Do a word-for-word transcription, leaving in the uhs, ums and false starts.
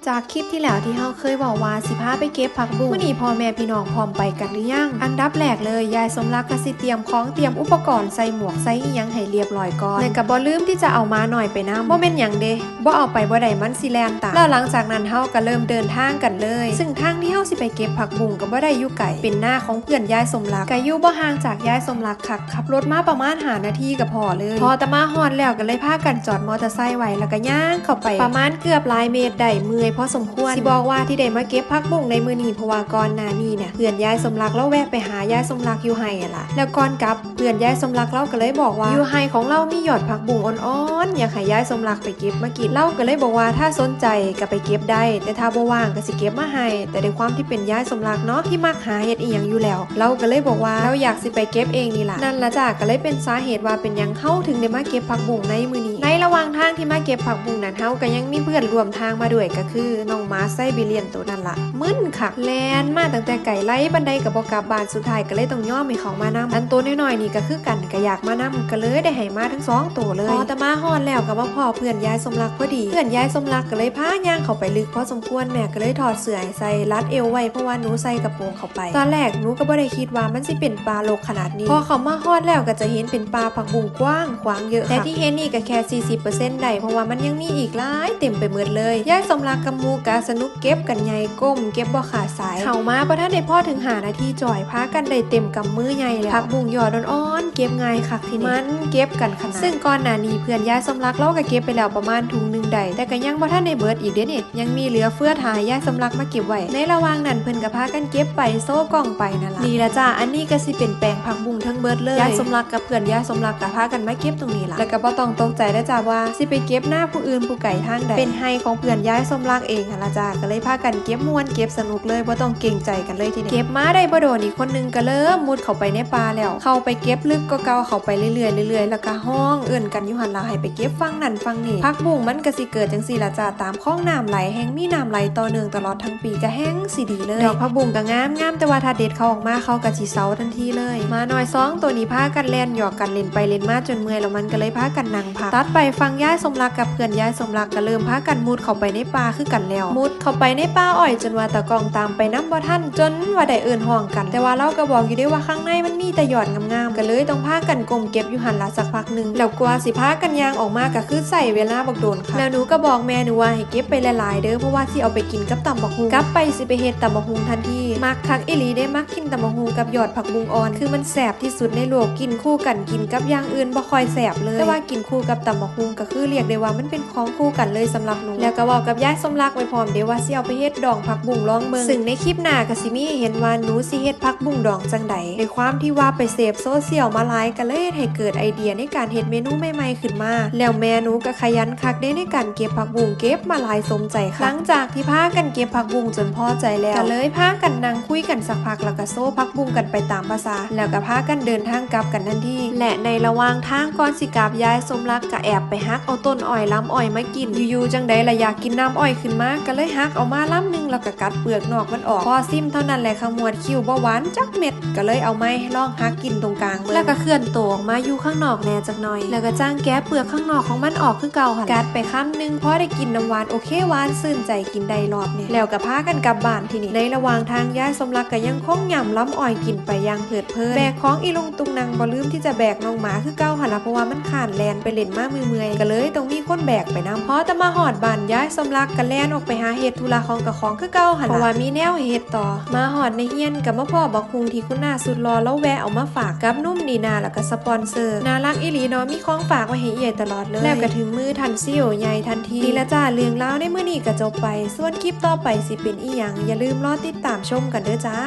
จากคลิปที่แล้วที่เฮาเคยเว้าว่าสิพาไปเก็บผักบุ้ง มื้อนี้พ่อแม่พี่น้องพร้อมไปกันหรือยัง? อันดับแรกเลย ยายสมรักก็สิเตรียมของ เตรียมอุปกรณ์ ใส่หมวก ใส่อิหยังให้เรียบร้อยก่อน และก็บ่ลืมที่จะเอาหมาน้อยไปนำ บ่แม่นหยังเด้ บ่เอาไปบ่ได้ มันสิแล่นตาม แล้วหลังจากนั้นเฮาก็เริ่มเดินทางกันเลย ซึ่งทางที่เฮาสิไปเก็บผักบุ้งก็บ่ได้อยู่ไกล เป็นนาของเพื่อนยายสมรัก ก็อยู่บ่ห่างจากยายสมรักคัก ขับรถมาประมาณห้านาทีก็พ้อเลย พ้อแต่มาฮอดแล้วก็เลยพากันจอดมอเตอร์ไซค์ไว้ แล้วก็ย่างเข้าไปประมาณเกือบร้อยเมตรได้ เมื่อยพอสมควร สิบอกว่าที่ได้มาเก็บผักบุ้งในมื้อนี้ เพราะว่าก่อนหน้านี้เนี่ย เพื่อนยายสมรักลาวแวะไปหายายสมรักอยู่ไฮ่หั้นล่ะ แล้วก่อนกลับ เพื่อนยายสมรักลาวก็เลยบอกว่า อยู่ไฮ่ของลาวมียอดผักบุ้งอ่อนๆ อยากให้ยายสมรักไปเก็บมากิน ลาวก็เลยบอกว่าถ้าสนใจก็ไปเก็บได้ แต่ถ้าบ่ว่างก็สิเก็บมาให้ แต่ด้วยความที่เป็นยายสมรักเนาะ ที่มักหาเฮ็ดอิหยังอยู่แล้ว ลาวก็เลยบอกว่าลาวอยากสิไปเก็บเองนี่ล่ะ นั่นล่ะจ้า ก็เลยเป็นสาเหตุว่าเป็นหยังเฮาถึงได้มาเก็บผักบุ้งในมื้อนี้ ในระหว่างทางที่มาเก็บผักบุ้งนั้น เฮาก็ยังมีเพื่อนร่วมทางมาด้วย ก็คือน้องหมาไซบีเรียนตัวนั้นล่ะ มึนคัก แล่นมาตั้งแต่ไกล ไล่ปานใดก็บ่กลับบ้าน สุดท้ายก็เลยต้องยอมให้เขามานำ อันตัวน้อยๆนี่ก็คือกัน ก็อยากมานำ ก็เลยได้ให้มาทั้งสองตัวเลย พ้อแต่มาฮอดแล้วก็มาพ้อเพื่อนยายสมรักพอดี เพื่อนยายสมรักก็เลยพาย่างเข้าไปลึกพอสมควร แม่ก็เลยถอดเสื้อให้ใส่ รัดเอวไว้ เพราะว่าหนูใส่กระโปรงเข้าไป ตอนแรกหนูก็บ่ได้คิดว่ามันสิเป็นป่ารกขนาดนี้ พอเข้ามาฮอดแล้วก็จะเห็นเป็นป่าผักบุ้งกว้างขวางเยอะคัก แต่ที่เห็นนี่ก็แค่สี่สิบเปอร์เซ็นต์ได้ เพราะว่ามันยังมีอีกหลายเต็มไปหมดเลย ยายสมรักกับหมู่ก็สนุกเก็บกันใหญ่ ก้มเก็บบ่ขาดสาย เข้ามาบ่ทันได้พอถึงห้านาทีจ้อย พากันได้เต็มกำมือใหญ่แล้ว ผักบุ้งยอดอ่อนๆ เก็บง่ายคักทีนี้ มันเก็บกันขนาด ซึ่งก่อนหน้านี้เพื่อนยายสมรักลาวก็เก็บไปแล้วประมาณถุงหนึ่งได้ แต่ก็ยังบ่ทันได้เบิดอีกเด้นี่ ยังมีเหลือเฟือถ่ายยายสมรักมาเก็บไว้ ในระหว่างนั้นเพิ่นก็พากันเก็บไปโซกล้องไปนั่นล่ะ นี่ล่ะจ้า อันนี้ก็สิเป็นแปลงผักบุ้งทั้งเบิดเลย ยายสมรักกับเพื่อนยายสมรักก็พากันมาเก็บตรงนี้ล่ะ แล้วก็บ่ต้องตกใจเด้อจ้าว่าสิไปเก็บนาผู้อื่นผู้ไกลทางใด เป็นไฮ่ของเพื่อนยายสมรักเองหั่นล่ะจ้า ก็เลยพากันเก็บม่วนเก็บสนุกเลย บ่ต้องเกรงใจกันเลยทีนี้ เก็บมาได้บ่โดนอีกคนหนึ่งก็เริ่มมุดเข้าไปในป่าแล้ว เข้าไปเก็บลึกกว่าเก่า เข้าไปเรื่อยๆเรื่อยๆ แล้วก็ฮ้องเอิ้นกันอยู่หั่นล่ะ ให้ไปเก็บฝั่งนั่นฝั่งนี้ ผักบุ้งมันก็สิเกิดจังซี่ล่ะจ้า ตามคลองน้ำไหล แฮ่งมีน้ำไหลต่อเนื่องตลอดทั้งปี ก็แฮ่งสิดีเลย ดอกผักบุ้งก็งามๆ แต่ว่าถ้าเด็ดเขาออกมา เขาก็สิเซาทันทีเลย หมาน้อยสองตัวนี้พากันแล่นหยอกกันเล่นไปเล่นมาจนเมื่อย แล้วมันก็เลยพากันนั่งพัก ตัดไปฝั่งยายสมรักกับเพื่อนยายสมรักก็เริ่มพากันมุดเข้าไปในป่าคือกันแล้ว มุดเข้าไปในป่าอ้อยจนว่าตากล้องตามไปนำบ่ทัน จนว่าได้เอิ้นฮ้องกัน แต่ว่าลาวก็บอกอยู่เด้ว่าข้างในมันมีแต่ยอดงามๆ ก็เลยต้องพากันก้มเก็บอยู่หั่นล่ะสักพักหนึ่ง แล้วกว่าสิพากันย่างออกมาก็คือใช้เวลาบักโดน แล้วหนูก็บอกแม่หนูว่าให้เก็บไปหลายๆเด้อ เพราะว่าสิเอาไปกินกับตำบักหุ่ง กลับไปสิไปเฮ็ดตำบักหุ่งทันที มักคักอีหลีเด้ มักกินตำบักหุ่งกับยอดผักบุ้งอ่อน คือมันแซ่บที่สุดในโลก กินคู่กัน กินกับอย่างอื่นบ่ค่อยแซ่บเลย แต่ว่ากินคู่กับตำบักหุ่งก็คือเรียกได้ว่ามันเป็นของคู่กันเลยสำหรับหนู แล้วก็เว้ากับยายสมรักไว้พร้อมเด้ว่าสิเอาไปเฮ็ดดองผักบุ้งลองเบิ่ง ซึ่งในคลิปหน้าก็สิมีให้เห็นว่าหนูสิเฮ็ดผักบุ้งดองจั่งใด ด้วยความที่ว่าไปเสพโซเชียลมาหลาย ก็เลยเฮ็ดให้เกิดไอเดียในการเฮ็ดเมนูใหม่ๆขึ้นมา แล้วแม่หนูก็ขยันคักเด้ในการเก็บผักบุ้ง เก็บมาหลายสมใจคัก หลังจากที่พากันเก็บผักบุ้งจนพอใจแล้ว ก็เลยพากันนั่งคุยกันสักพัก แล้วก็โซผักบุ้งกันไปตามภาษา แล้วก็พากันเดินทางกลับกันทันที และในระหว่างทางก่อนสิกลับ ยายสมรักก็แอบไปหักเอาต้นอ้อยลำอ้อยมากิน อยู่ๆจั่งใดล่ะอยากกินน้ำอ้อยขึ้นมา ก็เลยหักเอามาลำหนึ่ง แล้วก็กัดเปลือกนอกมันออก พอซิมเท่านั้นแหละขมวดคิ้ว บ่หวานจักเม็ด ก็เลยเอาไม้ลองหักกินตรงกลางเบิ่ง แล้วก็เคลื่อนตัวออกมาอยู่ข้างนอกแหน่จักหน่อย แล้วก็จ้างแกะเปลือกข้างนอกของมันออกคือเก่าหั่น กัดไปคำหนึ่ง พอได้กินน้ำหวาน โอเค หวานชื่นใจ กินได้รอบนี้ แล้วก็พากันกลับบ้านทีนี้ ในระหว่างทางยายสมรักก็ยังคงย่ำลำอ้อยกินไปอย่างเพลิดเพลิน แบกของอีลุงตุงนัง บ่ลืมที่จะแบกน้องหมาคือเก่าหั่นล่ะ เพราะว่ามันค้านแล่นไปเล่นมาเมื่อยๆ ก็เลยต้องมีคนแบกไปนำ พอแต่มาฮอดบ้านยายสมรักก็แล่นออกไปหาเฮ็ดธุระของเจ้าของคือเก่าหั่นล่ะ เพราะว่ามีแนวให้เฮ็ดต่อ มาฮอดในเฮือนก็มาพ้อบักหุ่งที่คุณน้าสุดหล่อลาวแวะเอามาฝากกับหนุ่มดีนา แล้วก็สปอนเซอร์ น่ารักอีหลีเนาะ มีของฝากไว้ให้เอื้อยตลอดเลย แล้วก็ถึงมือท่านCEOใหญ่ทันที นี่ล่ะจ้า เรื่องราวในมื้อนี้ก็จบไป ส่วนคลิปต่อไปสิเป็นอิหยัง อย่าลืมรอติดตามชมกันเด้อจ้า